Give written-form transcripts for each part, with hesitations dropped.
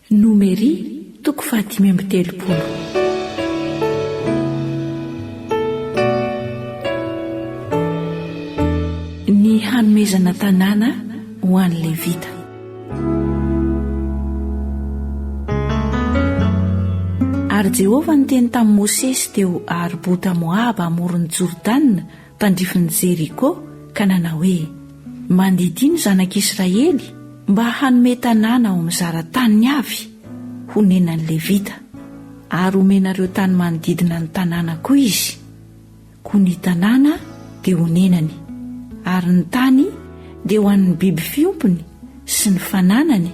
Nomery, toko fahadimy amby telopolo. Ny hanomezana tanàna ho an'ny Levita. Ary Jehovah niteny tamin'i Mosesy teo Arbota Moaba amoron'i Jordana tandrifin'i Jeriko ka nanao hoe, Mandidia ny zanak'Israely mba hanome tanàna ao amin'ny zara-taniny avy honenan'ny Levita, ary homenareo tany manodidina ny tanàna koa izy. Koa ny tanàna dia honenany, ary ny tany dia ho an'ny biby fiompiny sy ny fananany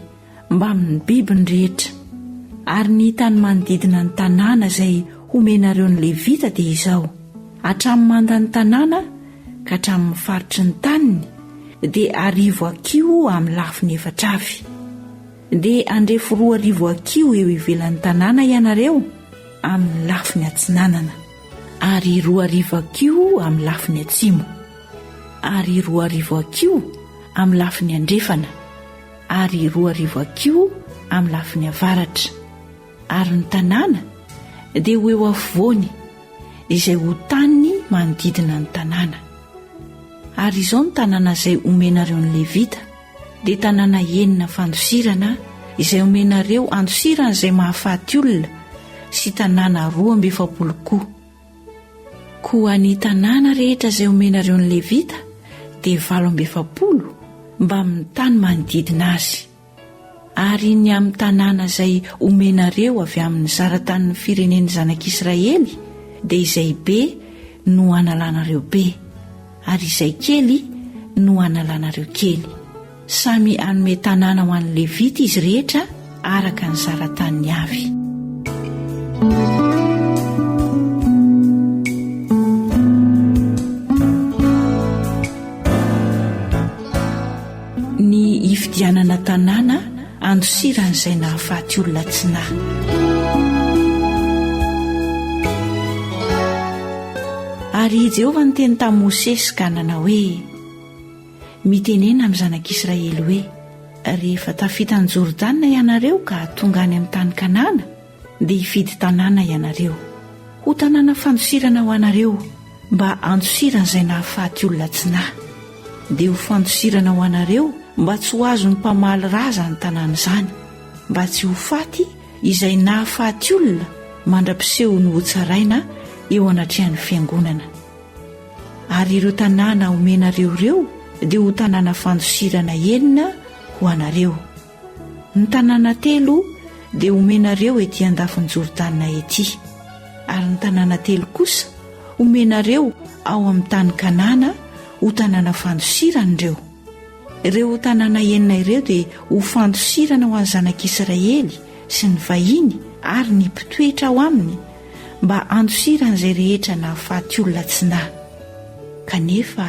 mbamin'ny bibiny rehetra. Ary ny tany manodidina ny tanàna izay homenareo ny Levita dia izao, hatramin'ny mandan'ny tanàna ka hatramin'ny faritry ny taniny dia arivo hakiho amin'ny lafiny efatra avy. Dia handrefy 2000 hakiho eo ivelan'ny tanàna ianareo amin'ny lafiny atsinanana. Ary 2000 hakiho amin'ny lafiny atsimo, ary 2000 hakiho amin'ny lafiny andrefana, ary 2000 hakiho amin'ny lafiny avaratra. Ary ny tanàna dia ho eo afovoany, izay ho taniny manodidina ny tanàna. Ary izao ny tanàna izay homenareo ny Levita, dia tanàna enina fandosirana izay omenareo andosirana izay mahafaty olona sy tanàna 42 koa. Koa ny tanàna rehetra izay omenareo ny Levita dia 48 mbamin'ny tany manodidina azy. Ary ny amin'ny tanàna izay omenareo avy amin'ny zaratanin'ny firenen'ny zanak'Israely dia izay be no hanalanareo be, ary izay kely no hanalanareo kely. Samy hanome tanàna ho an'ny Levita izy rehetra araka ny zarataniny avy. Ny hifidianana tanàna andosiran'izay nahafaty olona tsy nahy. Ary i Jehovah niteny tamin'i Mosesy ka nanao hoe, Mitenena amin'ny zanak'Israely hoe, 'Rehefa tafita an'i Jordana ianareo ka tonga any amin'ny tany Kanana, dia hifidy tanàna ianareo. Ho tanàna fandosirana ho anareo, mba handosiran'izay nahafaty olona tsy nahy. Dia ho fandosirana ho anareo mba tsy ho azon'ny mpamaly ra izany tanàna izany, mba tsy ho faty izay nahafaty olona mandra-pisehony hotsaraina eo anatrehan'ny fiangonana. Ary ireo tanàna omenareo ireo dia ho tanàna fandosirana enina ho anareo. Ny tanàna telo dia homenareo ety an-dafin'i Jordana ety, ary ny tanàna telo kosa homenareo ao amin'ny tany Kanana ho tanàna fandosirana ireo. Ireo tanàna enina ireo dia ho fandosirana ho an'ny zanak'Israely sy ny vahiny ary ny mpitoetra ao aminy mba handosiran'izay rehetra nahafaty olona tsy nahy. Kanefa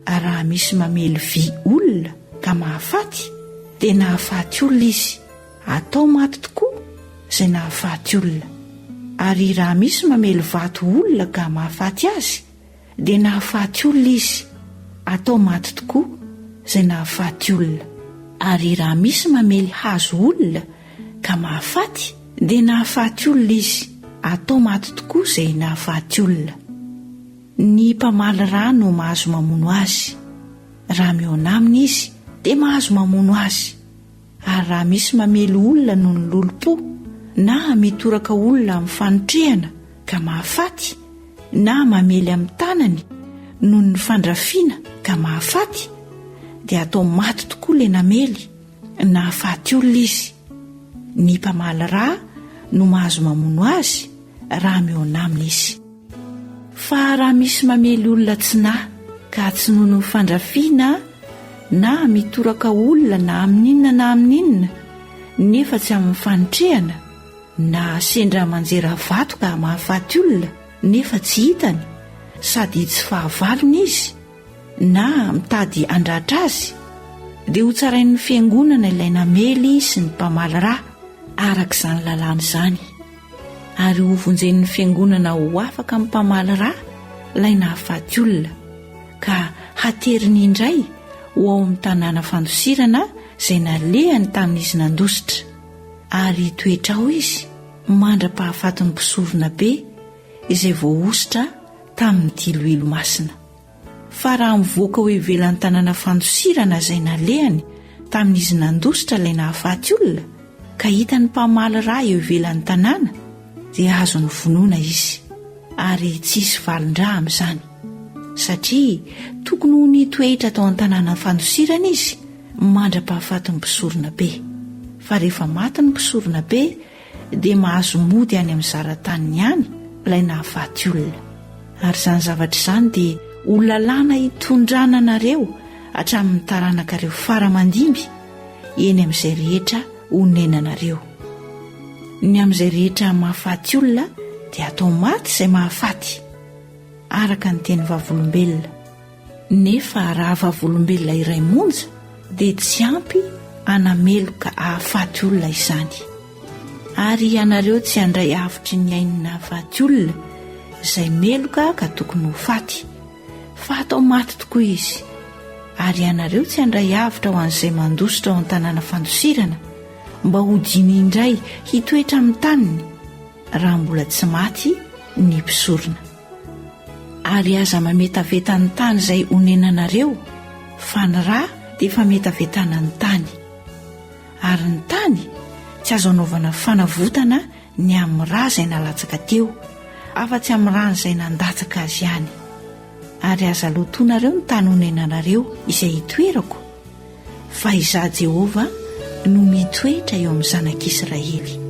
raha misy mamely vy olona ka mahafaty dia nahafaty olona izy, atao maty tokoa izay nahafaty olona. Ary raha misy mamely vato olona ka mahafaty azy dia nahafaty olona izy, atao maty tokoa izay nahafaty olona. Ary raha misy mamely hazo olona ka mahafaty dia nahafaty olona izy, atao maty tokoa izay nahafaty olona. Ny mpamaly rà no mahazo mamono azy. Raha mihaona aminy izy dia mahazo mamono azy. Ary raha misy mamely olona noho ny lolompo, na mitoraka olona amin'ny fanotrehana ka mahafaty, na mamely amin'ny tanany noho ny fandrafiana ka mahafaty, dia atao maty tokoa ilay namely, nahafaty olona izy. Ny mpamaly rà no mahazo mamono azy raha mihaona aminy izy. Fa raha misy mamely olona tsy nahy ka tsy noho ny fandrafiana na mitoraka olona na amin'inona na amin'inona nefa tsy amin'ny fanotrehana na sendra manjera vato ka mahafaty olona nefa tsy hitany sady tsy fahavalony izy na mitady handratra azy dia hotsarain'ny fiangonana ilay namely sy ny mpamaly ra araka izany lalàna izany. ary ho vonjen'ny fiangonana ho afaka amin'ny mpamaly ra ilay nahafaty olona, ka hateriny indray ho ao amin'ny tanàna fandosirana izay nalehany tamin'izy nandositra. Ary hitoetra ao izy mandra-pahafatin'ny mpisoronabe izay voahosotra tamin'ny diloilo masina. Fa raha mivoaka ho ivelan'ny tanàna fandosirana izay nalehany tamin'izy nandositra ilay nahafaty olona, ka hitan'ny mpamaly ra eo ivelan'ny tanàna, dia azony vonoina izy, ary tsy hisy valin-dra amin'izany, satria tokony ho nitoetra tao an-tanàna fandosirana izy mandra-pahafatin'ny mpisoronabe. Fa rehefa maty ny mpisoronabe, dia mahazo mody any amin'ny zara-taniny ihany ilay nahafaty olona. Ary izany zavatra izany dia ho lalàna hitondrana anareo hatramin'ny taranakareo fara aman-dimby eny amin'izay rehetra honenanareo. Ny amin'izay rehetra mahafaty olona dia atao maty izay mahafaty, araka ny teny vavolombelona. Nefa raha vavolombelona iray monja dia tsy ampy hanameloka hahafaty olona izany. Ary ianareo tsy handray avotry ny ain'ny nahafaty olona izay meloka ka tokony ho faty, fa hatao maty tokoa izy. Ary ianareo tsy handray avotra ho an'izay mandositra ao an-tanàna fandosirana, mba hodiany indray hitoetra amin'ny taniny, raha mbola tsy maty ny mpisorona. Ary aza mametaveta ny tany izay onenanareo, fa ny ra dia fametavetana ny tany. Ary ny tany tsy azo anaovana fanavotana ny amin'ny ra izay nalatsaka teo, afa-tsy amin'ny ran'izay nandatsaka azy ihany. Ary aza lotoinareo ny tany onenanareo izay itoerako, fa Izaho Jehovah no mitoetra eo amin'ny zanak'Israely.